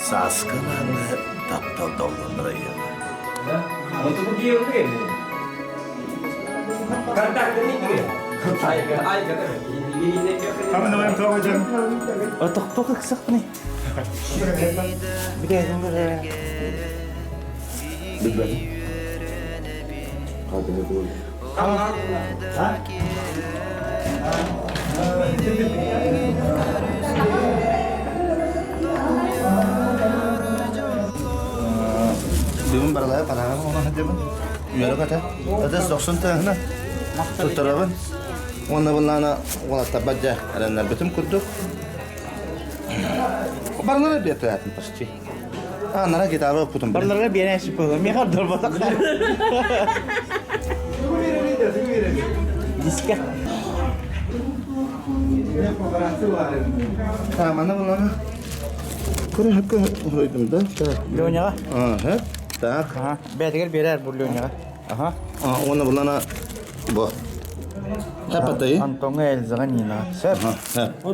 Сааскы мааны таптал долгун бырайыага. Отохтох ыксахпыный? Бүгүн барылара параҕа оҥоро сылдьабын. Үөрэ-көтө. Ытыс дохсун тыаһына туттарабын. Уонна былаана уолаттарбар дьэ эрэннэрбитим курдук. Барылара биэртэлээтим почти. А, нара гитара оппутум. Барыларга биэрэн сиппыһы. Миэхэ ордорботох. Диска. А, мана булана. Көрө хөккө хойдум да. Леняҕа. Ага. Так. Ага. Бээтигэр биэрэр бу Леняҕа. Ага. А, уонна булана бу. Хапатай. Антоҥҥа, Эльзаҕа, Нинаҕа. Сөп.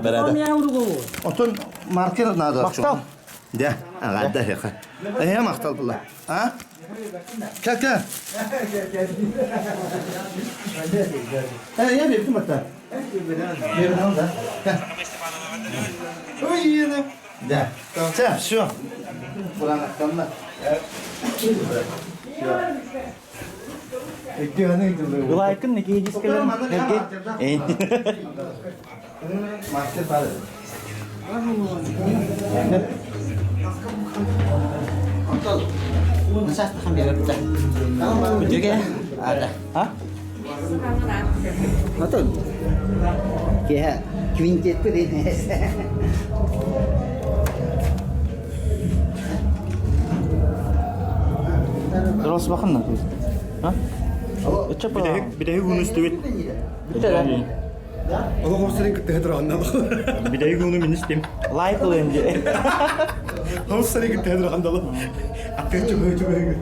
Бэрээдэ. Отон маркер надо. Махтал. Дьэ, аҕаадда эһиэхэ. Эһиэ махтал була. А? Кэ-кэ. Э, я бердим ата. Бердим да. Ой, Да. Все, все. Буранаттанна. Лайкын неге дискелер? Мастер бар. Отон киһи квинтетпи дейин. Дұрыс бақын А? Бүтэһик ууну истибит. Олох хомсарын кытта хедрааннал. Бүтэһик ууну мин истим. Лайк ылыам дии. Хомсарын кытта хедрааннал. Аттыга чугуй чугуй.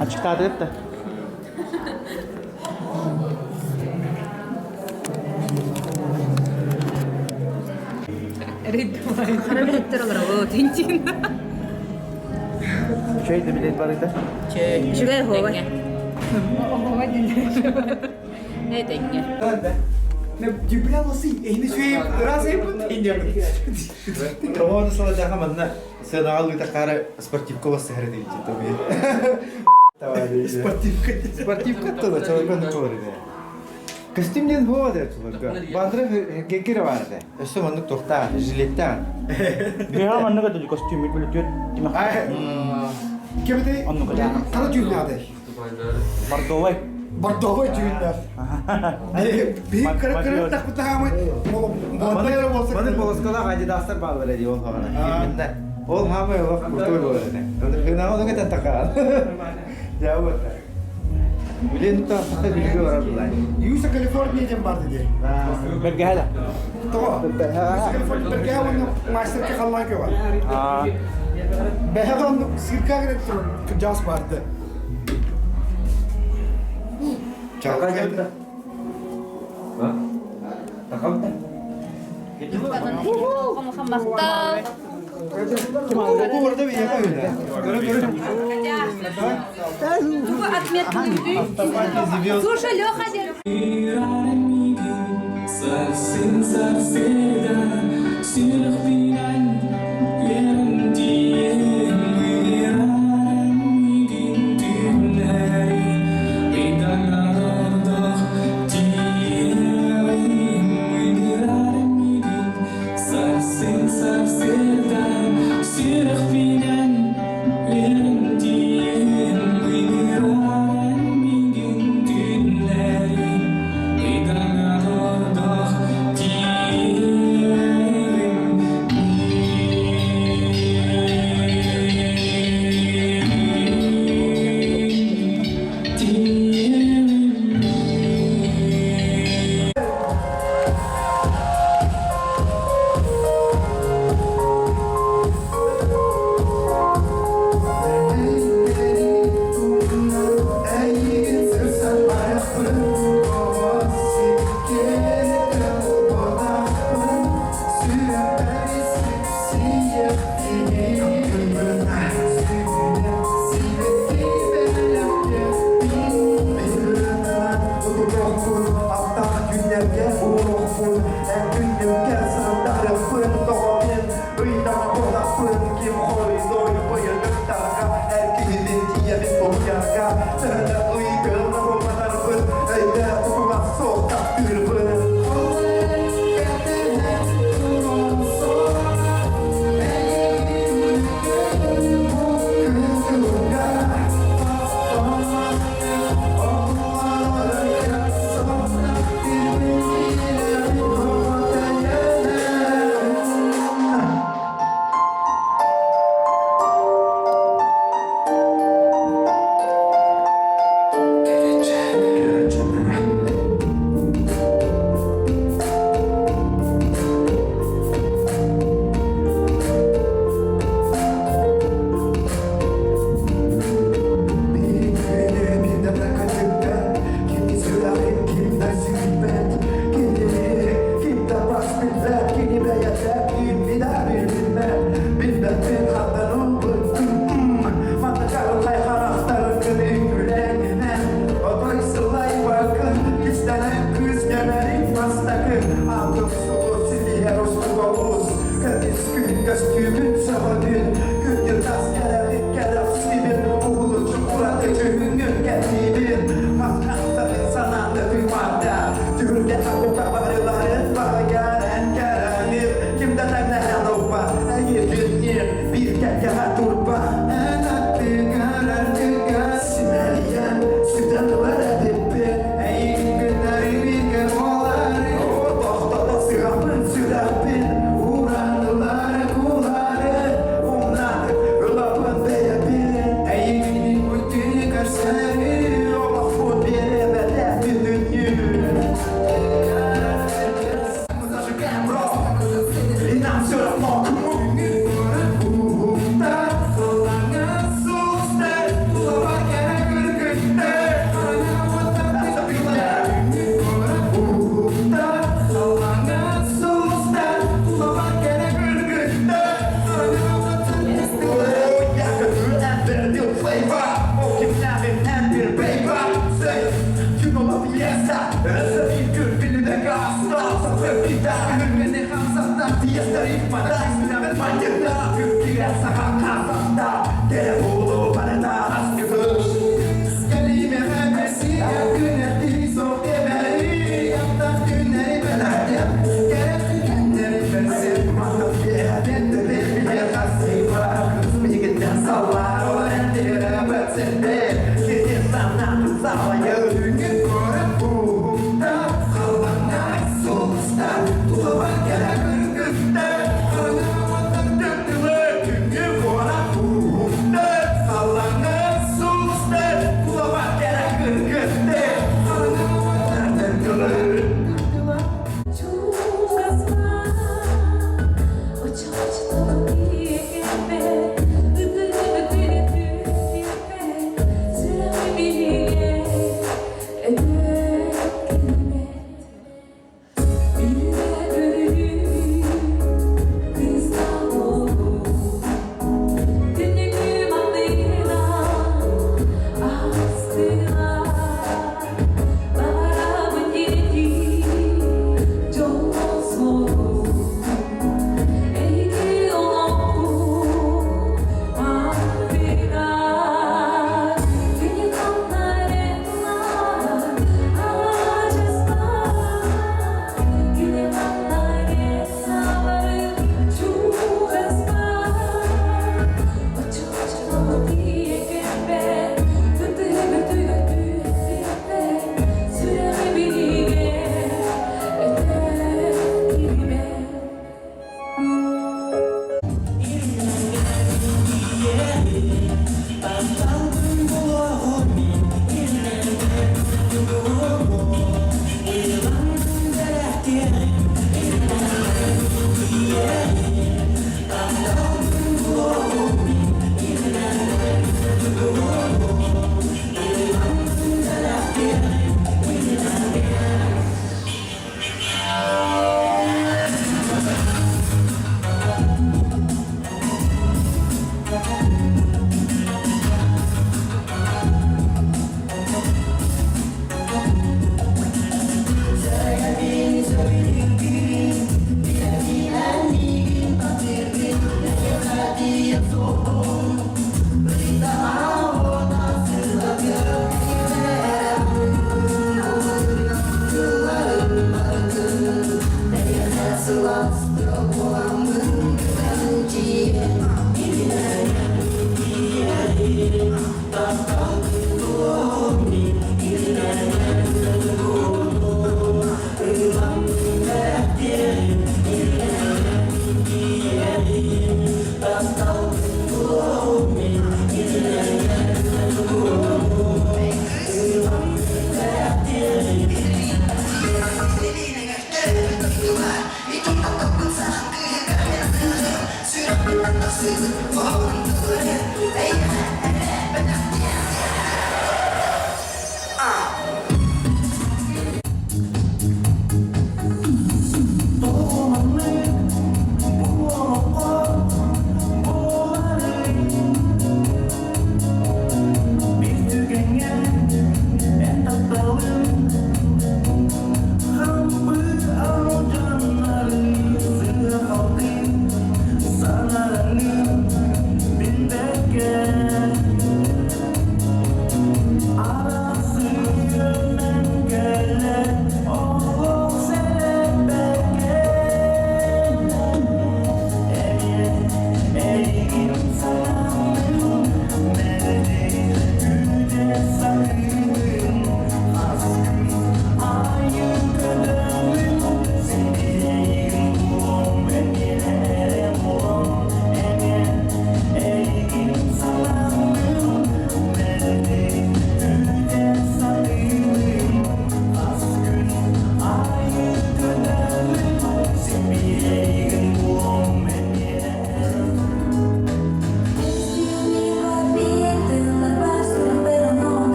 Ачыктаатыгыт да? Хара билеттер олоробут интин. Чэй да билет бар ita. Үчүгэй оһуобай. Этэҥҥэ. Тоҕо саладьаха манна сыанаҕа лыытахаары спортивка олос сыһар этигит Спортивка. Спортивка тыла человек колор. Костюм диэн буола да туларга. Баатыра кеккere бар этэ. Өссө маннык туохтаах, жилеттээх. Биһа маннык этэ костюм били түөрт тимэх. Кебете Оннук хара түүннээтэй. Бордовой. Бордовой түүннээх. Биһи кыра кыра тахпытаамы Маннык полоскалаах адидастар бааллар дии ол хаҕана. Кимминнэ. Ол хаамай олох крутой буолар этэ. Хынаҕа ону кэтэн такаан. Дьаабыта. Билин тахта билиги барар булай. Юса Калифорния диэн барды дии. Бэргэһэ Тоҕо? Юса Калифорния бэргэһэ уонна мастерка халлаан көҕө. Бэһэ оннук сирка кэлэн туран кырдьаҕас барды. Чалга Такалта. Махтал. Бу орда биһиэхэ үһү. Көрө-көрө. Тугу отметка Слушай, Леха, Сарсын сарсыарда сүрэхпинэн үөрэн тиийэн ыҥыран миигин түүннэри ыйдаҥа тиийэҕин ыҥырар миигин сарсын сарсыарда сүрэхпинэн үөрэн тиийэн ыҥыран миигин түүннэри ыйдаҥа тиийэҕин тиийэҕин.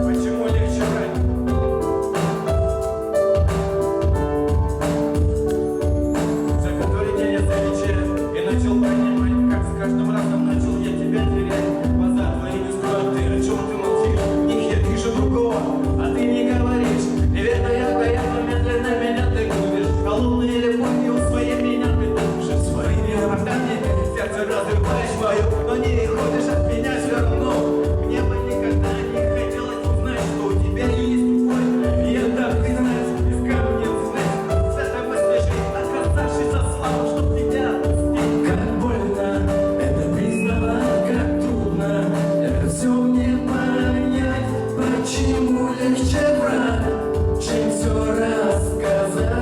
Почему легче брать? За который день я замечаю и начал понимать, как с каждым разом начал я тебя терять. Глаза твои не скроют, ты о чем ты молчишь? В них я вижу другого, а ты не говоришь. Невероятно, я медленно меня ты губишь. Холодной любовью своей меня ты душишь. Своими руками сердце разрываешь мое, но не ходишь от меня все равно. Мне бы никогда не хотелось узнать, что у тебя есть другой. И это признать, из камня узнать. С этого свежей, отказавшись от славы, чтоб тебя отпустить. Как больно это признавать, как трудно это все мне понять. Почему легче брать, чем все рассказать?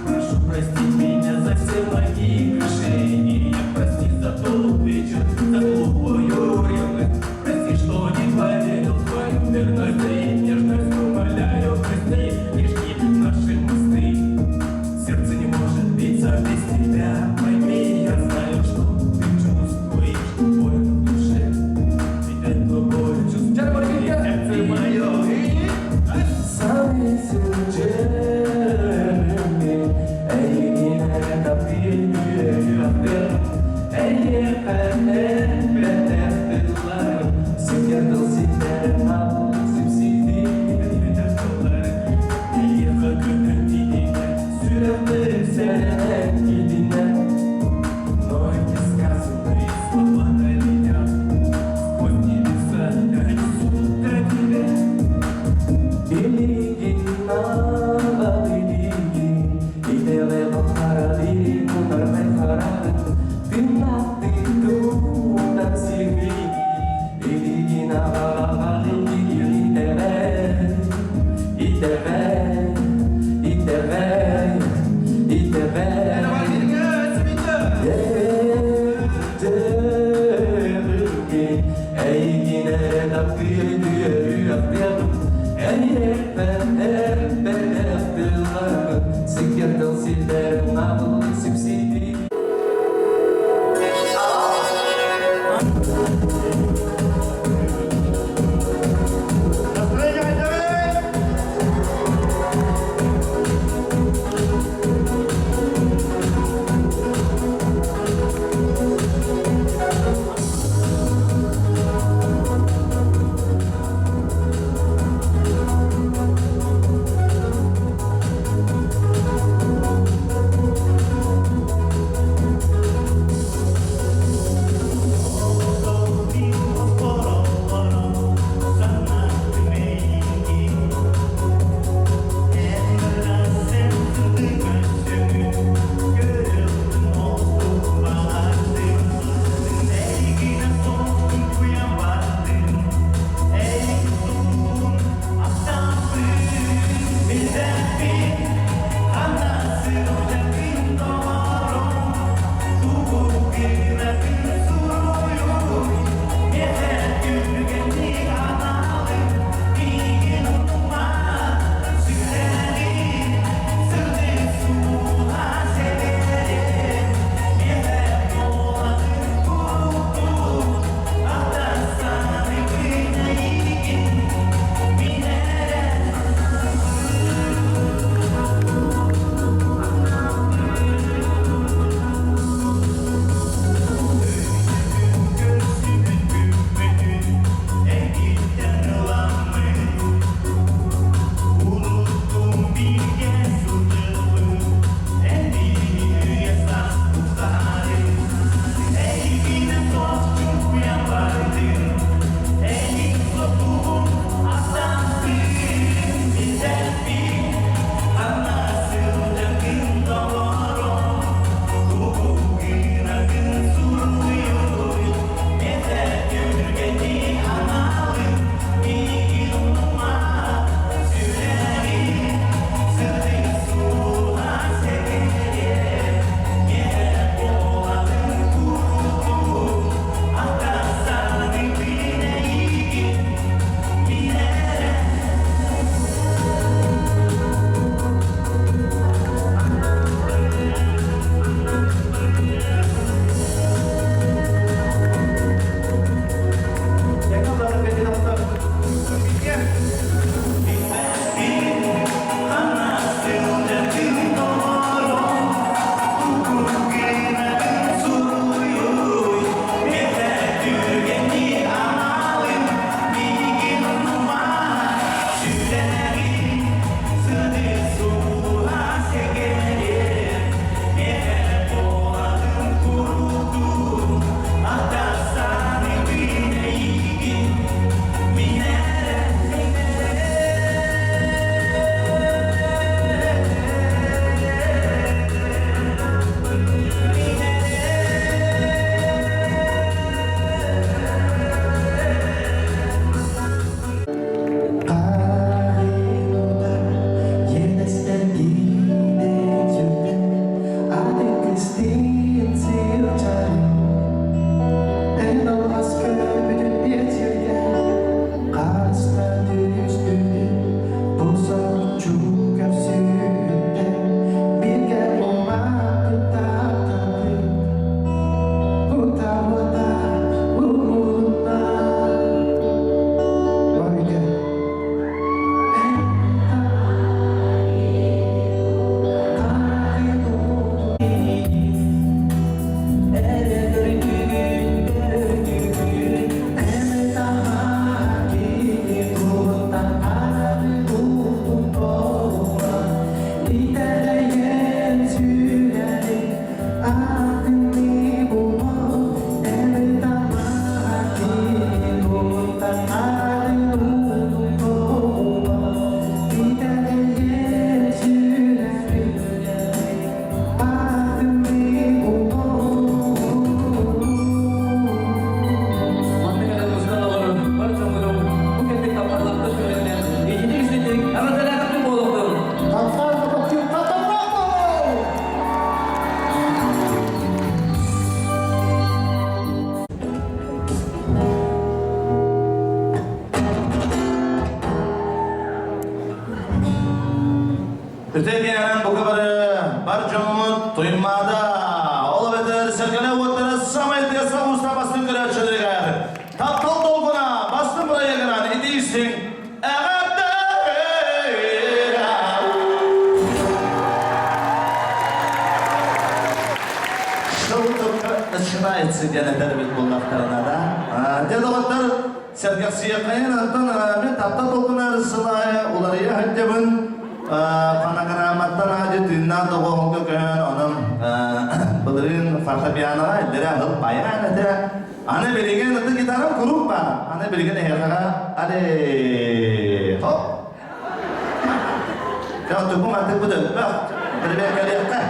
Прошу простить меня за все мои грешения. Прости за тот вечер, за глупую ревность. Прости, что не поверил в твою верность и нежность. Умоляю, прости, не жги наши мосты. Сердце не может биться без тебя. Пойми, я знаю, что ты чувствуешь боль в душе. Ведь эту боль чувствует сердце мое. Үтэ киэһэнэн бука бары бар дьоммут Туймаада, ол эбэтэр Сэргэлэ уоттара самай тыаса ууста бастыҥ көрөөччүлэригэр таптал долгуна бастыҥ бырайыагынан итиистиҥ эҕэрдэ! Шоу только начинается диэн этэр эбит буоллахтарына да. Дьэ доҕоттор, сэргэхсийэххэйин онтон мин таптал долгуна сыл аайы уларыйа сылдьабын. Фонограмматтан аадьы тыыннаах доҕуһуолга көһөн, онон былырыын фортепианоҕа эллэрэ аһыл баян этэ. Аны билигин ытык гитарам куруук баар. Аны билигин эһиэхэҕэ али хоп. Дьэ, тугум аттык өппөх. Бирбэккэлиэххэ.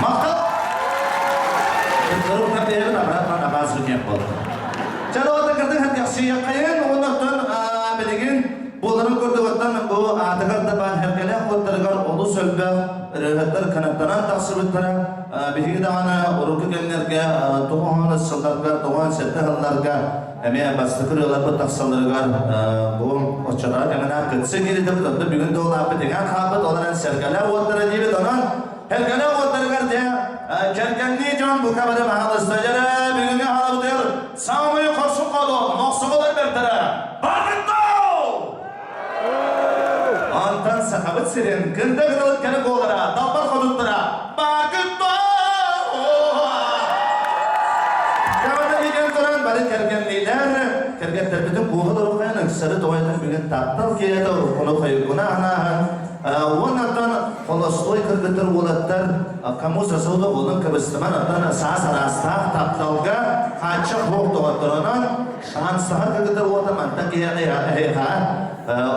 Махтал! Кырыктан бэйэбин абыратан абаас бүтүөх буолла. Чэ, доҕоттор, кырдык хатыахсыйаххайын, уоннартан билигин буоларын курдугуттан бу аатыгар да баар хэргэлээх уоттарыгар олус элбэх ырыаһыттар кынаттанан тахсыбыттара. Биһиги даҕаны урукку кэмнэргэ тоҕоһон сылларга, тоҕоон сэттэ сылларга эмиэ бастакы ырыаларбыт тахсалларыгар бу оччотооҕу кэминээх кытсы кииритибит, онтон бүгүн да улааппыт иҥэн хаалбыт, ол эрэн сэргэлээх уоттара диибит, онон сэргэлээх уоттарыгар дьэ кэргэннии дьон бука бары баһаалыста дьэрэ бүгүҥҥү хаалабытыгар саамай хорсун хоодо мохсоҕолор бэртэрэ Баргыттау! Онтон Сахабыт сирин кында кытылыт кэрэ буолара, далбар хотуттара Баргыттау! Кэмэнэ иитэн туран бары кэргэнниилэр, кэргэттэрбитин кууһа дорухайан ыксары тоҕойдон бүгүн таптал киэһэтэ уруккуну хойуккуна анааһын уоннаттан холостуой кыргыттар уолаттар кому засуду онун кыбыстыман оттон саас араастаах тапталга хааччах суох доҕотторунан шансаһар кыргыттар уота мантан киһиэхэ эһиэхэ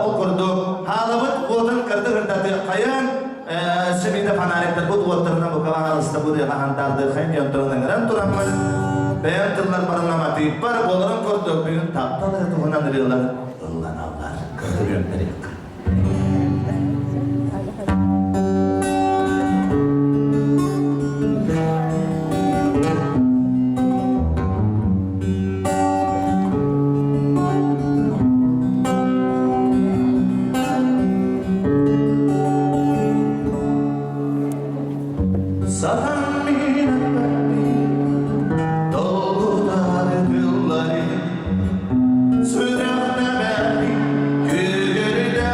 ол курдук хаалабыт уотун кырды кырдатыаххайын Сэмиитэ фонариктарбыт уоттарынан букалаан ыстабыт хаһантаардыаххайын диэн туран ыҥыран тураммын бэйэм тыллар барынаматыыппар буоларын курдук бүгүн таптал эрэ туһунан ырыалар ылланаллар көрүөмнэриэххэ. Сатан мин эппэппин, долгутар тыллары, сүрэхтэбэппин күүрдэр.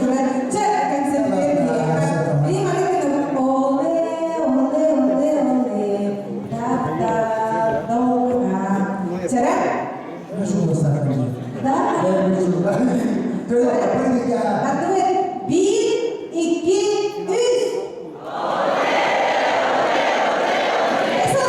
гына. Чэ, концерт Рима Оле, оле, оле, оле, тап-тап, долга. Чара? Да? Ардыбыт, биир, икки, үс. Эсэ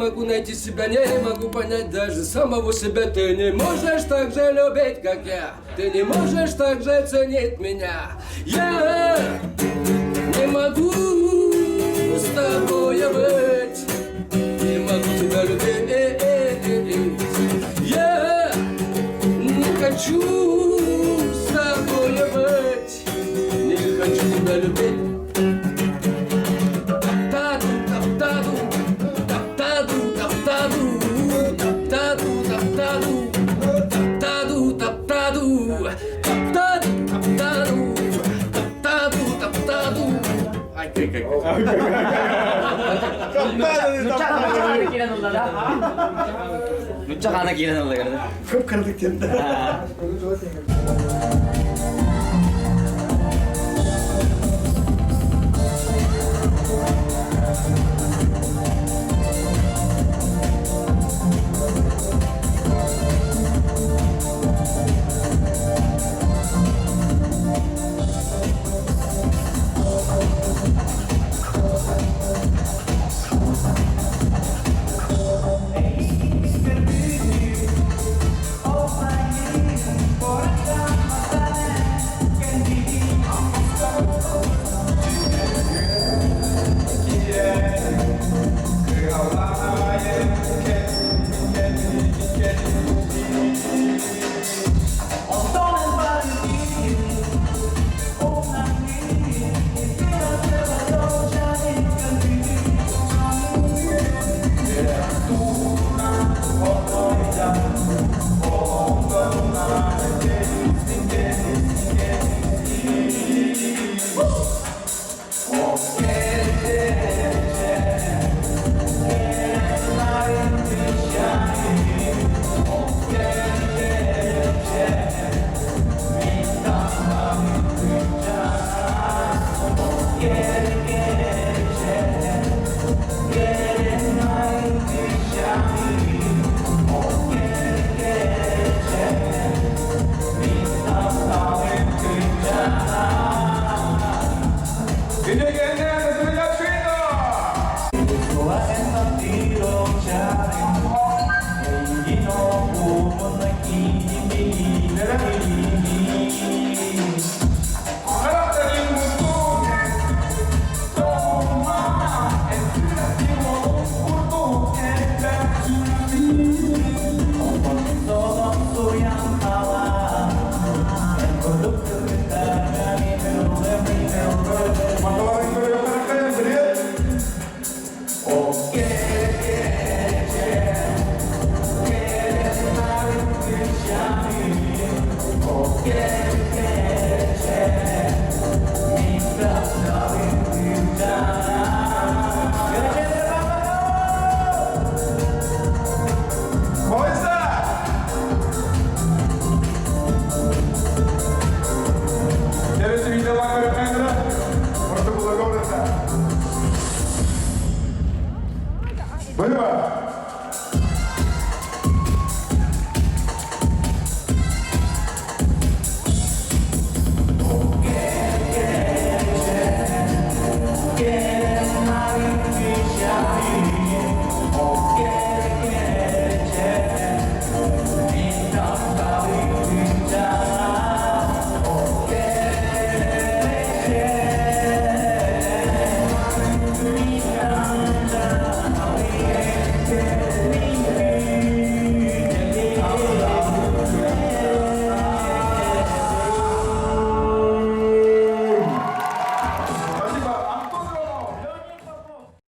могу найти себя, не могу понять даже самого себя. Ты не можешь так же любить, как я. Ты не можешь так же ценить меня. Я не могу с тобой быть, не могу тебя любить. Я не хочу с тобой быть, не хочу тебя любить. Таптаду, таптаду, таптаду, таптаду, таптаду, таптаду, таптаду, таптаду, таптаду, таптаду, таптаду, таптаду. Ай, кай, кай, Нучча хана киирэн ылла Көп кырдык темді.